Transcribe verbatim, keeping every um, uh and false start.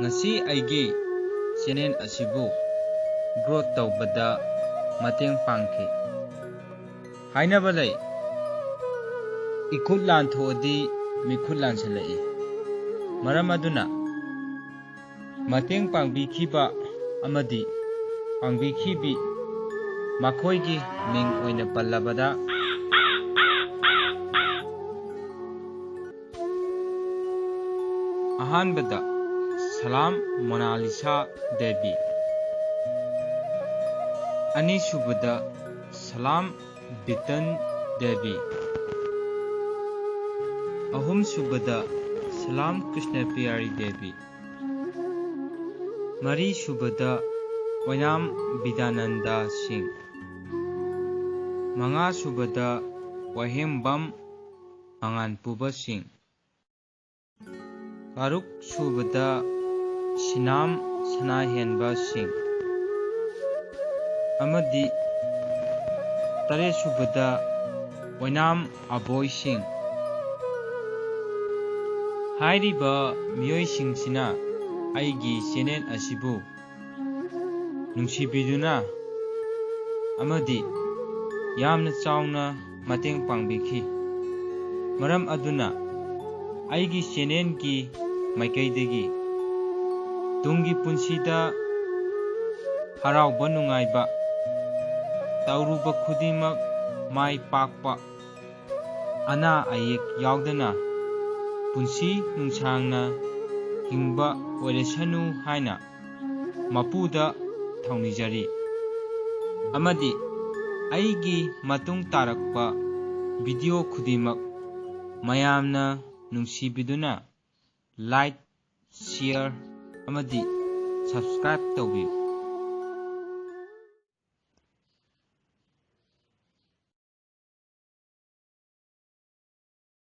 ꯉꯁꯤ ꯑꯩꯒꯤ ꯆꯦꯅꯦꯜ ꯑꯁꯤꯕꯨ ꯒ꯭ꯔꯣꯊ ꯇꯧꯕꯗ ꯃꯇꯦꯡ ꯄꯥꯡꯈꯤ꯫ ꯍꯥꯏꯅꯕ ꯂꯩ, "ꯏꯈꯨꯠ ꯂꯥꯟꯊꯣꯛꯑꯗꯤ ꯃꯤꯈꯨꯠ ꯂꯥꯟꯁꯤꯜꯂꯛꯏ"꯫ ꯃꯔꯝ ꯑꯗꯨꯅ ꯃꯇꯦꯡ ꯄꯥꯡꯕꯤꯈꯤꯕ ꯑꯃꯗꯤ ꯄꯥꯡꯕꯤꯈꯤꯕꯤ ꯃꯈꯣꯏꯒꯤ ꯃꯤꯡ ꯑꯣꯏꯅ ꯄꯜꯂꯕꯗ, ꯑꯍꯥꯟꯕꯗ ꯁꯂꯥꯝ ꯃꯣꯅꯥꯂꯤꯁꯥ ꯗꯦꯕꯤ, ꯑꯅꯤꯁꯨꯕꯗ ꯁꯂꯥꯝ ꯕꯤꯇꯟ ꯗꯦꯕꯤ, ꯑꯍꯨꯝꯁꯨꯕꯗ ꯁꯂꯥꯝ ꯀ꯭ꯔꯤꯁꯅ ꯄꯤꯌꯥꯔꯤ ꯗꯦꯕꯤ, ꯃꯔꯤꯁꯨꯕꯗ ꯑꯣꯏꯅꯥꯝ ꯕꯤꯗ꯭ꯌꯥꯅꯟꯗ ꯁꯤꯡ, ꯃꯉꯥꯁꯨꯕꯗ ꯋꯥꯍꯦꯡꯕꯝ ꯃꯉꯥꯟꯄꯨꯕ ꯁꯤꯡ, ꯇꯔꯨꯛ ꯁꯨꯕꯗ ꯁꯤꯅꯥꯝ ꯁꯅꯥꯍꯦꯟꯕ ꯁꯤꯡ ꯑꯃꯗꯤ ꯇꯔꯦꯠ ꯁꯨꯕꯗ ꯑꯣꯏꯅꯥꯝ ꯑꯕꯣꯏ ꯁꯤꯡ꯫ ꯍꯥꯏꯔꯤꯕ ꯃꯤꯑꯣꯏꯁꯤꯡꯁꯤꯅ ꯑꯩꯒꯤ ꯆꯦꯅꯦꯜ ꯑꯁꯤꯕꯨ ꯅꯨꯡꯁꯤꯕꯤꯗꯨꯅ ꯑꯃꯗꯤ ꯌꯥꯝꯅ ꯆꯥꯎꯅ ꯃꯇꯦꯡ ꯄꯥꯡꯕꯤꯈꯤ꯫ ꯃꯔꯝ ꯑꯗꯨꯅ ꯑꯩꯒꯤ ꯆꯦꯅꯦꯜꯒꯤ ꯃꯥꯏꯀꯩꯗꯒꯤ ꯇꯨꯡꯒꯤ ꯄꯨꯟꯁꯤꯗ ꯍꯔꯥꯎꯕ ꯅꯨꯡꯉꯥꯏꯕ, ꯇꯧꯔꯨꯕ ꯈꯨꯗꯤꯡꯃꯛ ꯃꯥꯏ ꯄꯥꯛꯄ, ꯑꯅꯥ ꯑꯌꯦꯛ ꯌꯥꯎꯗꯅ ꯄꯨꯟꯁꯤ ꯅꯨꯡꯁꯥꯡꯅ ꯍꯤꯡꯕ ꯑꯣꯏꯔꯁꯅꯨ ꯍꯥꯏꯅ ꯃꯄꯨꯗ ꯊꯧꯅꯤꯖꯔꯤ꯫ ꯑꯃꯗꯤ ꯑꯩꯒꯤ ꯃꯇꯨꯡ ꯇꯥꯔꯛꯄ ꯚꯤꯗꯤꯑꯣ ꯈꯨꯗꯤꯡꯃꯛ ꯃꯌꯥꯝꯅ ꯅꯨꯡꯁꯤꯕꯤꯗꯨꯅ ꯂꯥꯏꯛ, ꯁꯤꯌꯔ ꯑꯃꯗꯤ ꯁꯕꯁꯀ꯭ꯔꯥꯏꯕ ꯇꯧꯕꯤꯌꯨ꯫